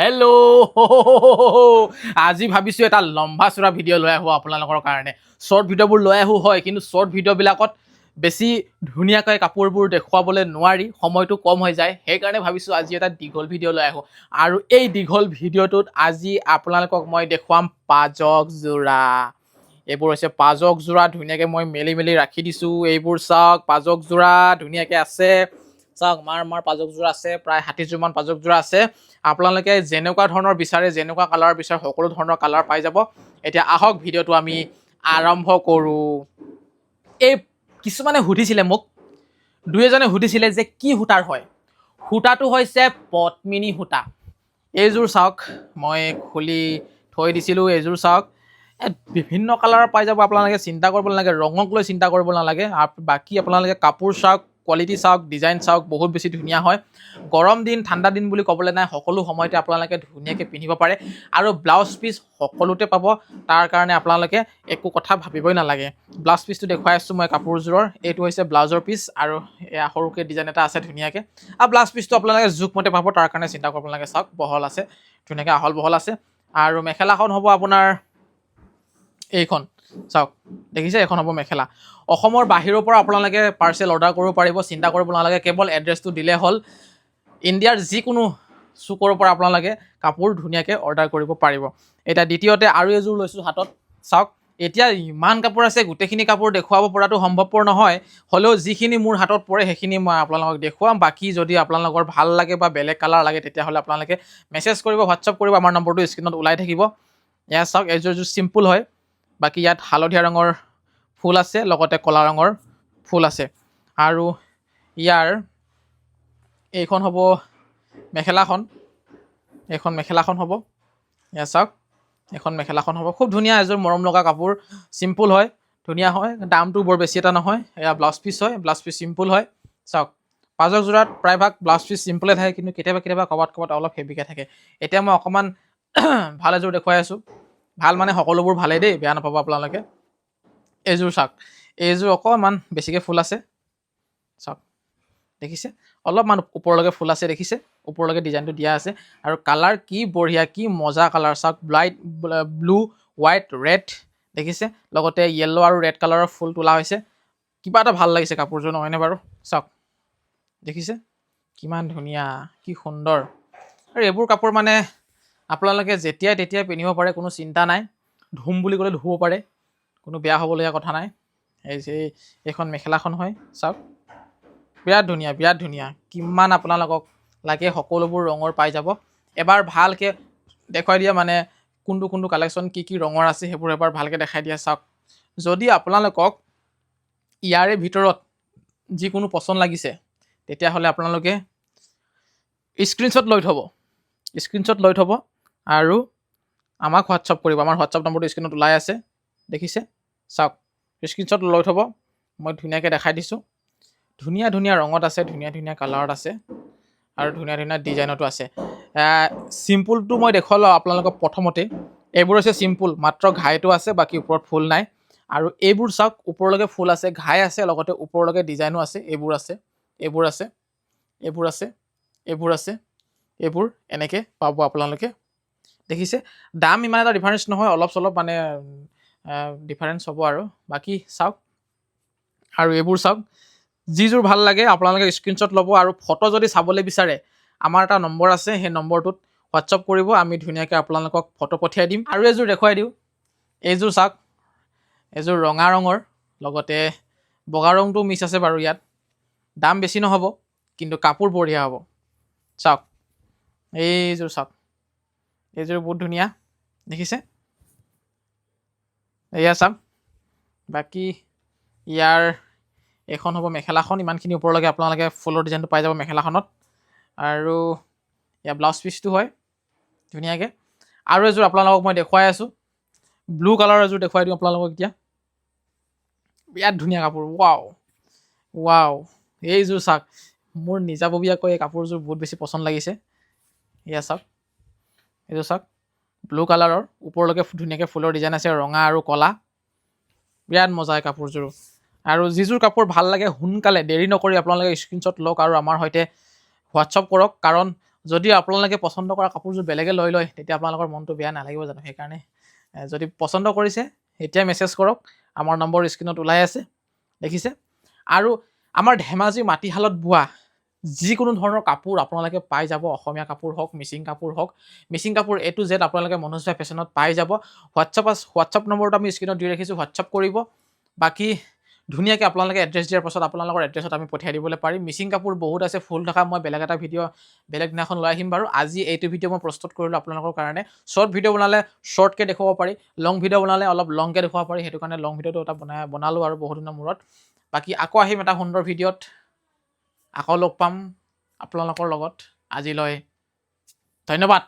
Hello', আজি ভাবিছোঁ এটা লম্বা চূড়া ভিডিঅ' লৈ আহোঁ আপোনালোকৰ কাৰণে। শ্বৰ্ট ভিডিঅ'বোৰ লৈ আহোঁ হয়, কিন্তু শ্বৰ্ট ভিডিঅ'বিলাকত বেছি ধুনীয়াকৈ কাপোৰবোৰ দেখুৱাবলৈ নোৱাৰি, সময়টো কম হৈ যায়। সেইকাৰণে ভাবিছোঁ আজি এটা দীঘল ভিডিঅ' লৈ আহোঁ। আৰু এই দীঘল ভিডিঅ'টোত আজি আপোনালোকক মই দেখুৱাম পাজক যোৰা। এইবোৰ হৈছে পাজক যোৰা। ধুনীয়াকৈ মই মেলি মেলি ৰাখি দিছোঁ। এইবোৰ চাওক, পাজক যোৰা ধুনীয়াকৈ আছে। চাওক, মাৰ মাৰ পাজক যোৰা আছে, প্ৰায় 60যোৰমান পাজক যোৰা আছে। আপোনালোকে যেনেকুৱা ধৰণৰ বিচাৰে, যেনেকুৱা কালাৰ বিচাৰে, সকলো ধৰণৰ কালাৰ পাই যাব। এতিয়া আহক, ভিডিঅ'টো আমি আৰম্ভ কৰোঁ। এই কিছুমানে সুধিছিলে মোক, দুই এজনে সুধিছিলে যে কি সূতাৰ হয়। সূতাটো হৈছে পদ্মিনী সূতা। এইযোৰ চাওক, মই খুলি থৈ দিছিলোঁ। এইযোৰ চাওক, বিভিন্ন কালাৰৰ পাই যাব। আপোনালোকে চিন্তা কৰিব নালাগে, ৰঙক লৈ চিন্তা কৰিব নালাগে। বাকী আপোনালোকে কাপোৰ চাওক, কোৱালিটি চাওক, ডিজাইন চাওক, বহুত বেছি ধুনীয়া হয়। গৰম দিন, ঠাণ্ডা দিন বুলি ক'বলৈ নাই, সকলো সময়তে আপোনালোকে ধুনীয়াকৈ পিন্ধিব পাৰে। আৰু ব্লাউজ পিচ সকলোতে পাব, তাৰ কাৰণে আপোনালোকে একো কথা ভাবিবই নালাগে। ব্লাউজ পিচটো দেখুৱাই আছোঁ মই কাপোৰযোৰৰ। এইটো হৈছে ব্লাউজৰ পিচ আৰু এয়া সৰুকৈ ডিজাইন এটা আছে ধুনীয়াকৈ। আৰু ব্লাউজ পিচটো আপোনালোকে জোখমতে পাব, তাৰ কাৰণে চিন্তা কৰিব নালাগে। চাওক, বহল আছে, ধুনীয়াকৈ আহল বহল আছে। আৰু মেখেলাখন হ'ব আপোনাৰ এইখন। চাওক, দেখিছে? এইখন হ'ব মেখেলা। অসমৰ বাহিৰৰ পৰা আপোনালোকে পাৰ্চেল অৰ্ডাৰ কৰিব পাৰিব, চিন্তা কৰিব নালাগে। কেৱল এড্ৰেছটো দিলে হ'ল, ইণ্ডিয়াৰ যিকোনো চুকৰ পৰা আপোনালোকে কাপোৰ ধুনীয়াকৈ অৰ্ডাৰ কৰিব পাৰিব। এতিয়া দ্বিতীয়তে আৰু এযোৰ লৈছোঁ হাতত। চাওক, এতিয়া ইমান কাপোৰ আছে, গোটেইখিনি কাপোৰ দেখুৱাব পৰাটো সম্ভৱপৰ নহয়। হ'লেও যিখিনি মোৰ হাতত পৰে, সেইখিনি মই আপোনালোকক দেখুৱাম। বাকী যদি আপোনালোকৰ ভাল লাগে বা বেলেগ কালাৰ লাগে, তেতিয়াহ'লে আপোনালোকে মেছেজ কৰিব, হোৱাটছআপ কৰিব। আমাৰ নম্বৰটো স্ক্ৰীণত ওলাই থাকিব। এয়া চাওক, এইযোৰ এযোৰ চিম্পুল হয়। বাকী ইয়াত হালধীয়া ৰঙৰ ফুল আছে, লগতে ক'লা ৰঙৰ ফুল আছে। আৰু ইয়াৰ এইখন হ'ব মেখেলাখন। এইখন মেখেলাখন হ'ব। এয়া চাওক, এইখন মেখেলাখন হ'ব। খুব ধুনীয়া এযোৰ মৰম লগা কাপোৰ। চিম্পুল হয়, ধুনীয়া হয়, দামটো বৰ বেছি এটা নহয়। এয়া ব্লাউজ পিচ হয়, ব্লাউজ পিচ চিম্পুল হয়। চাওক, পাজক যোৰাত প্ৰায়ভাগ ব্লাউজ পিচ চিম্পুলে থাকে, কিন্তু কেতিয়াবা কেতিয়াবা ক'ৰবাত ক'ৰবাত অলপ হেভিকৈ থাকে। এতিয়া মই অকণমান ভাল এযোৰ দেখুৱাই আছোঁ। ভাল মানে সকলোবোৰ ভালেই দেই, বেয়া নাপাব আপোনালোকে। এইযোৰ চাওক, এইযোৰ অকণমান বেছিকৈ ফুল আছে। চাওক, দেখিছে? অলপমান ওপৰলৈকে ফুল আছে, দেখিছে? ওপৰলৈকে ডিজাইনটো দিয়া আছে। আৰু কালাৰ কি বঢ়িয়া, কি মজা কালাৰ। চাওক, লাইট ব্লু, হোৱাইট, ৰেড, দেখিছে? লগতে য়েল্ল' আৰু ৰেড কালাৰৰ ফুল তোলা হৈছে। কিবা এটা ভাল লাগিছে কাপোৰযোৰ, নহয়নে বাৰু? চাওক, দেখিছে? কিমান ধুনীয়া, কি সুন্দৰ। আৰু এইবোৰ কাপোৰ মানে আপোনালোকে যেতিয়াই তেতিয়াই পিন্ধিব পাৰে, কোনো চিন্তা নাই। ধুম বুলি ক'লে ধুব পাৰে, কোনো বেয়া হ'বলগীয়া কথা নাই। এই যে এইখন মেখেলাখন হয়। চাওক, বিৰাট ধুনীয়া, বিৰাট ধুনীয়া। কিমান আপোনালোকক লাগে, সকলোবোৰ ৰঙৰ পাই যাব। এবাৰ ভালকৈ দেখুৱাই দিয়া, মানে কোনটো কোনটো কালেকশ্যন, কি কি ৰঙৰ আছে, সেইবোৰ এবাৰ ভালকৈ দেখাই দিয়া। চাওক, যদি আপোনালোকক ইয়াৰে ভিতৰত যিকোনো পচন্দ লাগিছে, তেতিয়াহ'লে আপোনালোকে স্ক্ৰীনশ্বট লৈ থ'ব, স্ক্ৰীনশ্বট লৈ থ'ব আৰু আমাক হোৱাটছআপ কৰিব। আমাৰ হোৱাটছআপ নম্বৰটো স্ক্ৰীণত ওলাই আছে, দেখিছে? চাওক, স্ক্ৰীনশ্বট লৈ থ'ব। মই ধুনীয়াকৈ দেখাই দিছোঁ। ধুনীয়া ধুনীয়া ৰঙত আছে, ধুনীয়া ধুনীয়া কালাৰত আছে আৰু ধুনীয়া ধুনীয়া ডিজাইনতো আছে। চিম্পুলটো মই দেখুৱালোঁ আপোনালোকক প্ৰথমতে। এইবোৰ হৈছে চিম্পুল, মাত্ৰ ঘাইটো আছে, বাকী ওপৰত ফুল নাই। আৰু এইবোৰ চাওক, ওপৰলৈকে ফুল আছে, ঘাই আছে, লগতে ওপৰলৈকে ডিজাইনো আছে। এইবোৰ আছে, এইবোৰ আছে, এইবোৰ আছে, এইবোৰ আছে, এইবোৰ এনেকৈ পাব আপোনালোকে। দেখিছে? দাম ইমান এটা ডিফাৰেঞ্চ নহয়, অলপ চলপ মানে ডিফাৰেঞ্চ হ'ব। আৰু বাকী চাওক আৰু এইবোৰ চাওক। যিযোৰ ভাল লাগে, আপোনালোকে স্ক্ৰীনশ্বট ল'ব। আৰু ফটো যদি চাবলৈ বিচাৰে, আমাৰ এটা নম্বৰ আছে, সেই নম্বৰটোত হোৱাটছআপ কৰিব। আমি ধুনীয়াকৈ আপোনালোকক ফটো পঠিয়াই দিম। আৰু এযোৰ দেখুৱাই দিওঁ। এইযোৰ চাওক, এইযোৰ ৰঙা ৰঙৰ, লগতে বগা ৰংটো মিক্স আছে বাৰু ইয়াত। দাম বেছি নহ'ব, কিন্তু কাপোৰ বঢ়িয়া হ'ব। চাওক, এইযোৰ চাওক, এইযোৰ বহুত ধুনীয়া, দেখিছে? এয়া চাওক। বাকী ইয়াৰ এইখন হ'ব মেখেলাখন। ইমানখিনি ওপৰলৈকে আপোনালোকে ফুলৰ ডিজাইনটো পাই যাব মেখেলাখনত। আৰু ইয়াৰ ব্লাউজ পিচটো হয় ধুনীয়াকৈ। আৰু এযোৰ আপোনালোকক মই দেখুৱাই আছোঁ। ব্লু কালাৰৰ এযোৰ দেখুৱাই দিওঁ আপোনালোকক এতিয়া। বিৰাট ধুনীয়া কাপোৰ। ৱাও ৱাও, এইযোৰ চাওক। মোৰ নিজাববীয়াকৈ এই কাপোৰযোৰ বহুত বেছি পচন্দ লাগিছে। এয়া চাওক, এইযোৰ চাওক, ব্লু কালাৰৰ, ওপৰলৈকে ধুনীয়াকৈ ফুলৰ ডিজাইন আছে, ৰঙা আৰু ক'লা। বিৰাট মজা এই কাপোৰযোৰো। আৰু যিযোৰ কাপোৰ ভাল লাগে, সোনকালে দেৰি নকৰি আপোনালোকে স্ক্ৰীনশ্বট লওক আৰু আমাৰ সৈতে হোৱাটছআপ কৰক, কাৰণ যদি আপোনালোকে পচন্দ কৰা কাপোৰযোৰ বেলেগে লৈ লয়, তেতিয়া আপোনালোকৰ মনটো বেয়া নালাগিব জানো? সেইকাৰণে যদি পচন্দ কৰিছে, এতিয়া মেছেজ কৰক। আমাৰ নম্বৰ স্ক্ৰীণত ওলাই আছে, দেখিছে। আৰু আমাৰ ধেমাজি মাটিশালত বোৱা যিকোনো ধৰণৰ কাপোৰ আপোনালোকে পাই যাব। অসমীয়া কাপোৰ হওক, মিচিং কাপোৰ হওক, মিচিং কাপোৰ এ টু জেড আপোনালোকে মনোজ ভাই ফেশ্বনত পাই যাব। হোৱাটছআপ আছে, হোৱাটছআপ নম্বৰটো আমি স্ক্ৰীণত দি ৰাখিছোঁ, হোৱাটছআপ কৰিব। বাকী ধুনীয়াকৈ আপোনালোকে এড্ৰেছ দিয়াৰ পাছত আপোনালোকৰ এড্ৰেছত আমি পঠিয়াই দিবলৈ পাৰিম। মিচিং কাপোৰ বহুত আছে, ফুল থকা। মই বেলেগ এটা ভিডিঅ' বেলেগ দিনাখন লৈ আহিম বাৰু। আজি এইটো ভিডিঅ' মই প্ৰস্তুত কৰিলোঁ আপোনালোকৰ কাৰণে। শ্বৰ্ট ভিডিঅ' বনালে শ্বৰ্টকৈ দেখুৱাব পাৰি, লং ভিডিঅ' বনালে অলপ লংকৈ দেখুৱাব পাৰি। সেইটো কাৰণে লং ভিডিঅ'টো এটা বনালোঁ আৰু বহুত দিনৰ মূৰত। বাকী আকৌ আহিম এটা সুন্দৰ ভিডিঅ'ত, আকৌ লগ পাম আপোনালোকৰ লগত। আজিলৈ ধন্যবাদ।